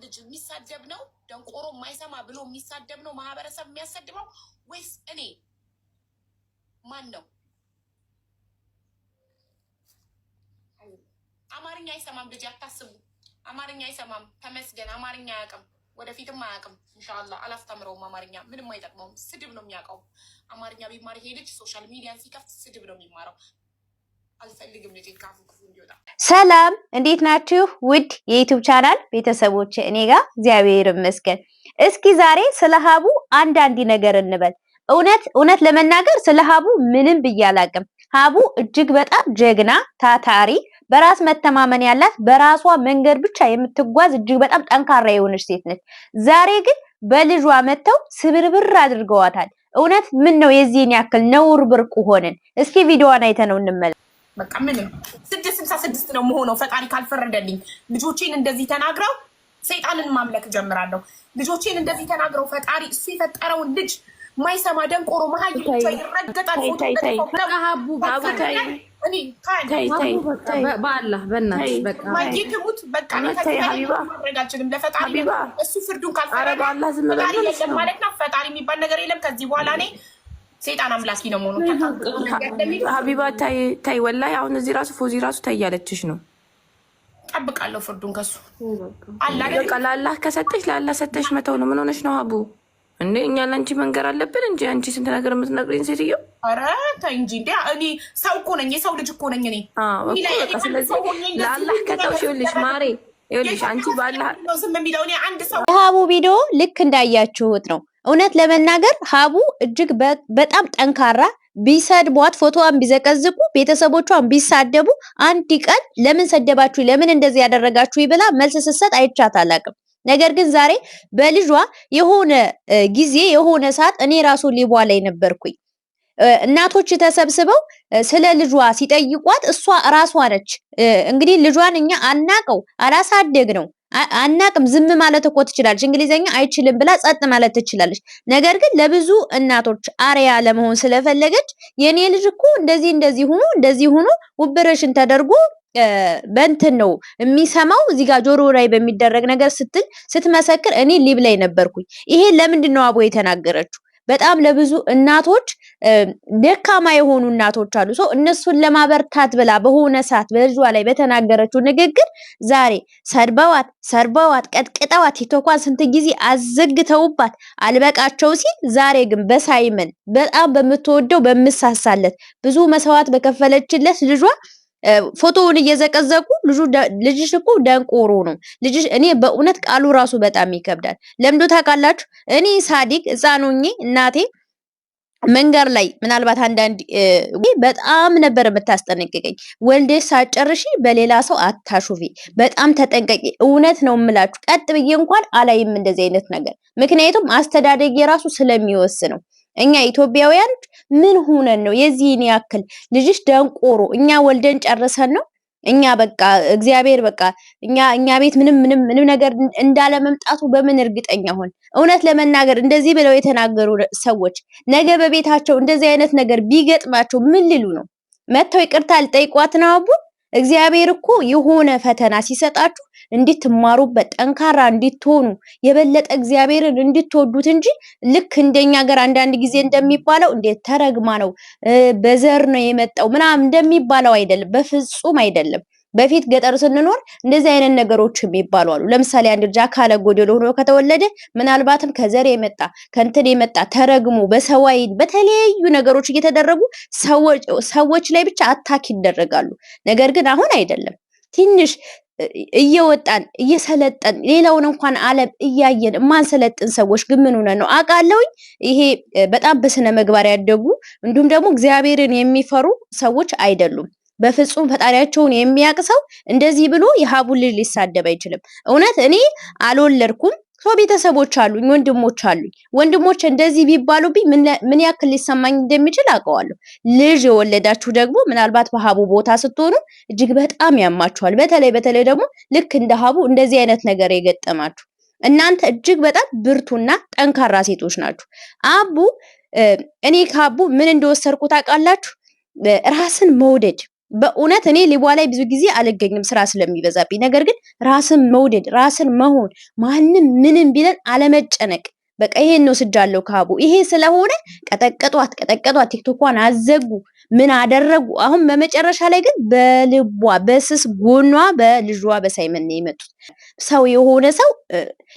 ልጅ የሚሳደብ ነው ደንቆሮ የማይሰማ ብሎ የሚሳደብ ነው ማህበረሰብ የሚያሰድበው ወይስ እኔ? ማን ነው? አማርኛ አይሰማም ልጅ፣ አታስቡ። አማርኛ አይሰማም። ተመስገን፣ አማርኛ አያውቅም፣ ወደፊትም አያውቅም። ኢንሻላህ አላስተምረውም። አማርኛ ምንም አይጠቅመውም። ስድብ ነው የሚያውቀው። አማርኛ ቢማር ይሄ ልጅ social media ን ሲከፍት ስድብ ነው የሚማረው። አልፈልግም ልጅ ካፉ ክፉ እንዲወጣ። ሰላም እንዴት ናችሁ? ውድ የ YouTube channel ቤተሰቦች፣ እኔ ጋር እግዚአብሔር ይመስገን። እስኪ ዛሬ ስለ ሀቡ አንዳንድ ነገር እንበል። እውነት እውነት ለመናገር ስለ ሀቡ ምንም ብዬ አላቅም። ሀቡ እጅግ በጣም ጀግና፣ ታታሪ፣ በራስ መተማመን ያላት፣ በራሷ መንገድ ብቻ የምትጓዝ እጅግ በጣም ጠንካራ የሆነች ሴት ነች። ዛሬ ግን በልጇ መጥተው ስብርብር አድርገዋታል። እውነት ምን ነው የዚህን ያክል ነውር ብርቁ ሆንን? እስኪ ቪዲዮዋን አይተነው እንመለስ። በቃ ምንም 666 ነው መሆነው ፈጣሪ ካልፈረደልኝ ልጆቼን እንደዚህ ተናግረው ሰይጣንን ማምለክ ጀምራለሁ። ልጆቼን እንደዚህ ተናግረው ፈጣሪ እሱ የፈጠረውን ልጅ ማይሰማ ደንቆሮ መሀይም ብቻ ይረገጣል። ፎቶ በአላህ በእናትሽ በቃ ትሙት በቃ ማድረግ አልችልም። ለፈጣሪ እሱ ፍርዱን ካልፈረደ ፈጣሪ የለም ማለት ነው። ፈጣሪ የሚባል ነገር የለም ከዚህ በኋላ እኔ ሰይጣን አምላኪ ነው መሆኑ። ሀቢባ ታይ፣ ወላሂ አሁን እዚህ ራሱ ፎዚ ራሱ ታይ ያለችሽ ነው። ጠብቃለሁ ፍርዱን ከሱ። በቃ ለአላህ ከሰጠሽ ለአላህ ሰጠሽ መተው ነው። ምን ሆነሽ ነው ሀቡ? እንዴ እኛ ለአንቺ መንገር አለብን እንጂ አንቺ ስንት ነገር የምትነግሪኝ ሴትዮ። ኧረ ተይ እንጂ እንዴ! እኔ ሰው እኮ ነኝ፣ የሰው ልጅ እኮ ነኝ እኔ። ስለዚህ ለአላህ ከተውሽ፣ ይኸውልሽ ማሬ፣ ይኸውልሽ አንቺ ባላህ ዝም የሚለው እኔ አንድ ሰው የሀቡ ቪዲዮ ልክ እንዳያችሁት ነው። እውነት ለመናገር ሀቡ እጅግ በጣም ጠንካራ፣ ቢሰድቧት ፎቶዋን ቢዘቀዝቁ ቤተሰቦቿን ቢሳደቡ አንድ ቀን ለምን ሰደባችሁ ለምን እንደዚህ ያደረጋችሁ ብላ መልስ ስትሰጥ አይቻት አላቅም። ነገር ግን ዛሬ በልጇ የሆነ ጊዜ የሆነ ሰዓት እኔ ራሱ ሊቧ ላይ ነበርኩኝ። እናቶች ተሰብስበው ስለ ልጇ ሲጠይቋት እሷ ራሷ ነች እንግዲህ ልጇን እኛ አናቀው አላሳደግ ነው አናቅም። ዝም ማለት እኮ ትችላለች፣ እንግሊዘኛ አይችልም ብላ ጸጥ ማለት ትችላለች። ነገር ግን ለብዙ እናቶች አርያ ለመሆን ስለፈለገች የኔ ልጅ እኮ እንደዚህ እንደዚህ ሆኖ እንደዚህ ሆኖ ኦፕሬሽን ተደርጎ በእንትን ነው የሚሰማው እዚህ ጋር ጆሮ ላይ በሚደረግ ነገር ስትል ስትመሰክር እኔ live ላይ ነበርኩኝ። ይሄ ለምንድን ነው አቦ የተናገረችው? በጣም ለብዙ እናቶች ደካማ የሆኑ እናቶች አሉ። ሰው እነሱን ለማበርታት ብላ በሆነ ሰዓት በልጇ ላይ በተናገረችው ንግግር ዛሬ ሰድበዋት ሰርበዋት ቀጥቅጠዋት ቲክቶኳን ስንት ጊዜ አዘግተውባት አልበቃቸው ሲል ዛሬ ግን በሳይመን በጣም በምትወደው በምሳሳለት ብዙ መስዋዕት በከፈለችለት ልጇ ፎቶውን እየዘቀዘቁ ልጅሽ እኮ ደንቆሮ ነው ልጅሽ። እኔ በእውነት ቃሉ ራሱ በጣም ይከብዳል። ለምዶ ታውቃላችሁ። እኔ ሳዲቅ ሕፃን ሆኜ እናቴ መንገድ ላይ ምናልባት አንዳንድ በጣም ነበር የምታስጠነቅቀኝ። ወልደሽ ሳጨርሺ በሌላ ሰው አታሹፊ፣ በጣም ተጠንቀቂ። እውነት ነው የምላችሁ፣ ቀጥ ብዬ እንኳን አላይም እንደዚህ አይነት ነገር፣ ምክንያቱም አስተዳደግ የራሱ ስለሚወስነው። እኛ ኢትዮጵያውያን ምን ሆነን ነው የዚህን ያክል ልጅሽ ደንቆሮ? እኛ ወልደን ጨርሰን ነው እኛ በቃ እግዚአብሔር በቃ እኛ ቤት ምንም ምንም ምንም ነገር እንዳለመምጣቱ በምን እርግጠኛ ሆን? እውነት ለመናገር እንደዚህ ብለው የተናገሩ ሰዎች ነገ በቤታቸው እንደዚህ አይነት ነገር ቢገጥማቸው ምን ሊሉ ነው? መጥተው ይቅርታ ሊጠይቋት ነው? አቡ እግዚአብሔር እኮ የሆነ ፈተና ሲሰጣችሁ እንድትማሩበት ጠንካራ እንድትሆኑ የበለጠ እግዚአብሔርን እንድትወዱት እንጂ ልክ እንደኛ ሀገር አንዳንድ ጊዜ እንደሚባለው እንዴት ተረግማ ነው በዘር ነው የመጣው ምናምን እንደሚባለው አይደለም፣ በፍጹም አይደለም። በፊት ገጠር ስንኖር እንደዚህ አይነት ነገሮች የሚባሉ አሉ። ለምሳሌ አንድ ልጅ አካለ ጎደሎ ሆኖ ከተወለደ ምናልባትም ከዘር የመጣ ከእንትን የመጣ ተረግሞ በሰዋይን በተለያዩ ነገሮች እየተደረጉ ሰዎች ላይ ብቻ attack ይደረጋሉ። ነገር ግን አሁን አይደለም። ትንሽ እየወጣን እየሰለጠን ሌላውን እንኳን ዓለም እያየን የማንሰለጥን ሰዎች ግን ምን ሆነን ነው አውቃለሁኝ። ይሄ በጣም በስነ ምግባር ያደጉ እንዲሁም ደግሞ እግዚአብሔርን የሚፈሩ ሰዎች አይደሉም። በፍጹም ፈጣሪያቸውን የሚያውቅ ሰው እንደዚህ ብሎ የሀቡን ልጅ ሊሳደብ አይችልም። እውነት እኔ አልወለድኩም። ሰው ቤተሰቦች አሉኝ፣ ወንድሞች አሉኝ። ወንድሞች እንደዚህ ቢባሉብኝ ምን ያክል ሊሰማኝ እንደሚችል አውቀዋለሁ። ልጅ የወለዳችሁ ደግሞ ምናልባት በሀቡ ቦታ ስትሆኑ እጅግ በጣም ያማችኋል። በተለይ በተለይ ደግሞ ልክ እንደ ሀቡ እንደዚህ አይነት ነገር የገጠማችሁ እናንተ እጅግ በጣም ብርቱና ጠንካራ ሴቶች ናችሁ። አቡ እኔ ከአቡ ምን እንደወሰድኩ ታውቃላችሁ? ራስን መውደድ፣ በእውነት እኔ ሊቧ ላይ ብዙ ጊዜ አልገኝም ስራ ስለሚበዛብኝ። ነገር ግን ራስን መውደድ፣ ራስን መሆን፣ ማንም ምንም ቢለን አለመጨነቅ፣ በቃ ይሄን ነው ስጃለሁ ከሀቡ። ይሄ ስለሆነ ቀጠቀጧት ቀጠቀጧት፣ ቲክቶኳን አዘጉ፣ ምን አደረጉ። አሁን በመጨረሻ ላይ ግን በልቧ በስስ ጎኗ በልጇ በሳይመን ነው የመጡት። ሰው የሆነ ሰው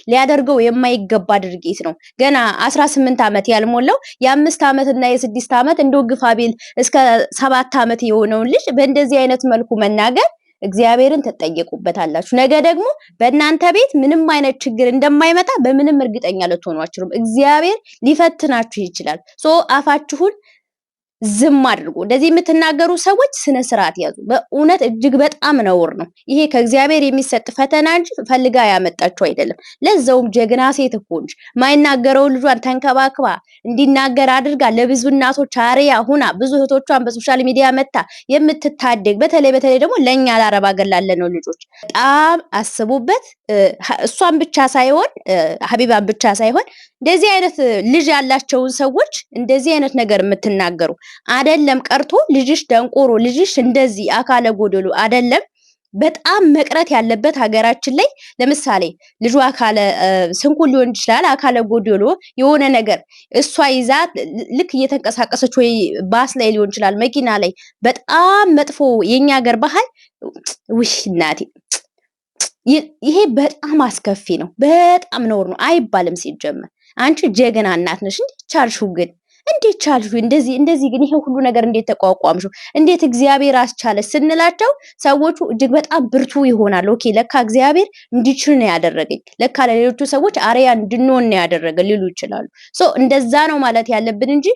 ሊያደርገው የማይገባ ድርጊት ነው። ገና 18 ዓመት ያልሞላው የ5 ዓመት እና የ6 ዓመት እንደው ግፋ ቢል እስከ 7 ዓመት የሆነውን ልጅ በእንደዚህ አይነት መልኩ መናገር እግዚአብሔርን ትጠየቁበታላችሁ። ነገ ደግሞ በእናንተ ቤት ምንም አይነት ችግር እንደማይመጣ በምንም እርግጠኛ ልትሆኑ አትችሉም። እግዚአብሔር ሊፈትናችሁ ይችላል። So አፋችሁን ዝም አድርጉ። እንደዚህ የምትናገሩ ሰዎች ስነ ስርዓት ያዙ። በእውነት እጅግ በጣም ነውር ነው ይሄ። ከእግዚአብሔር የሚሰጥ ፈተና እንጂ ፈልጋ ያመጣችው አይደለም። ለዛውም ጀግና ሴት እኮ እንጂ ማይናገረው ልጇን ተንከባክባ እንዲናገር አድርጋ ለብዙ እናቶች አርያ ሁና ብዙ እህቶቿን በ social media መታ የምትታደግ፣ በተለይ በተለይ ደግሞ ለኛ ለአረብ ሀገር ላለነው ልጆች በጣም አስቡበት። እሷን ብቻ ሳይሆን፣ ሀቢባን ብቻ ሳይሆን እንደዚህ አይነት ልጅ ያላቸውን ሰዎች እንደዚህ አይነት ነገር የምትናገሩ አደለም ቀርቶ ልጅሽ ደንቆሮ፣ ልጅሽ እንደዚህ አካለ ጎደሎ አደለም፣ በጣም መቅረት ያለበት ሀገራችን ላይ። ለምሳሌ ልጇ አካለ ስንኩል ሊሆን ይችላል፣ አካለ ጎደሎ የሆነ ነገር እሷ ይዛ ልክ እየተንቀሳቀሰች ወይ ባስ ላይ ሊሆን ይችላል፣ መኪና ላይ፣ በጣም መጥፎ የኛ ሀገር ባህል፣ ውይ እናቴ፣ ይሄ በጣም አስከፊ ነው። በጣም ነውር ነው አይባልም ሲጀመር። አንቺ ጀግና እናት ነሽ። እንዴት ቻልሽው ግን? እንዴት ቻልሽው? እንደዚህ እንደዚህ ግን ይሄ ሁሉ ነገር እንዴት ተቋቋምሽው? እንዴት እግዚአብሔር አስቻለሽ ስንላቸው ሰዎቹ እጅግ በጣም ብርቱ ይሆናል። Okay፣ ለካ እግዚአብሔር እንዲችል ነው ያደረገኝ፣ ለካ ለሌሎቹ ሰዎች አርያ እንድንሆን ነው ያደረገ ሊሉ ይችላሉ። So እንደዛ ነው ማለት ያለብን እንጂ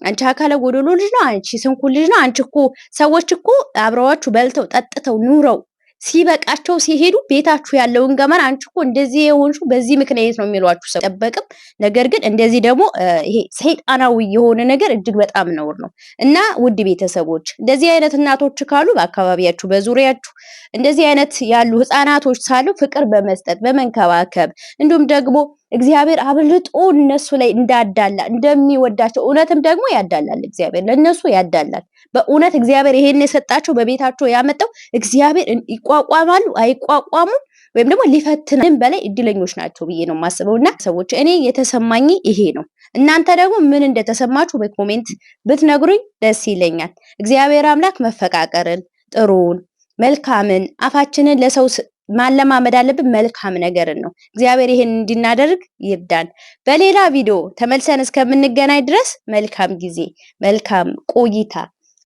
አንቺ አካለ ጎደሎ ልጅ ነው፣ አንቺ ስንኩል ልጅ ነው፣ አንቺ እኮ፣ ሰዎች እኮ አብረዋችሁ በልተው ጠጥተው ኑረው ሲበቃቸው ሲሄዱ ቤታችሁ ያለውን ገመና አንቺ እኮ እንደዚህ የሆንሽው በዚህ ምክንያት ነው የሚሏችሁ ሰው ጠበቅም። ነገር ግን እንደዚህ ደግሞ ይሄ ሰይጣናዊ የሆነ ነገር እጅግ በጣም ነውር ነው። እና ውድ ቤተሰቦች፣ እንደዚህ አይነት እናቶች ካሉ በአካባቢያችሁ፣ በዙሪያችሁ እንደዚህ አይነት ያሉ ህፃናቶች ሳሉ ፍቅር በመስጠት፣ በመንከባከብ፣ እንዲሁም ደግሞ እግዚአብሔር አብልጦ እነሱ ላይ እንዳዳላ፣ እንደሚወዳቸው፣ እውነትም ደግሞ ያዳላል፣ እግዚአብሔር ለእነሱ ያዳላል። በእውነት እግዚአብሔር ይሄን የሰጣቸው፣ በቤታቸው ያመጣው እግዚአብሔር ይቋቋማሉ አይቋቋሙም ወይም ደግሞ ሊፈትንም በላይ እድለኞች ናቸው ብዬ ነው የማስበው። እና ሰዎች፣ እኔ የተሰማኝ ይሄ ነው። እናንተ ደግሞ ምን እንደተሰማችሁ በ comment ብትነግሩኝ ደስ ይለኛል። እግዚአብሔር አምላክ መፈቃቀርን፣ ጥሩን፣ መልካምን አፋችንን ለሰው ማለማመድ አለብን። መልካም ነገርን ነው። እግዚአብሔር ይሄን እንድናደርግ ይርዳን። በሌላ ቪዲዮ ተመልሰን እስከምንገናኝ ድረስ መልካም ጊዜ፣ መልካም ቆይታ።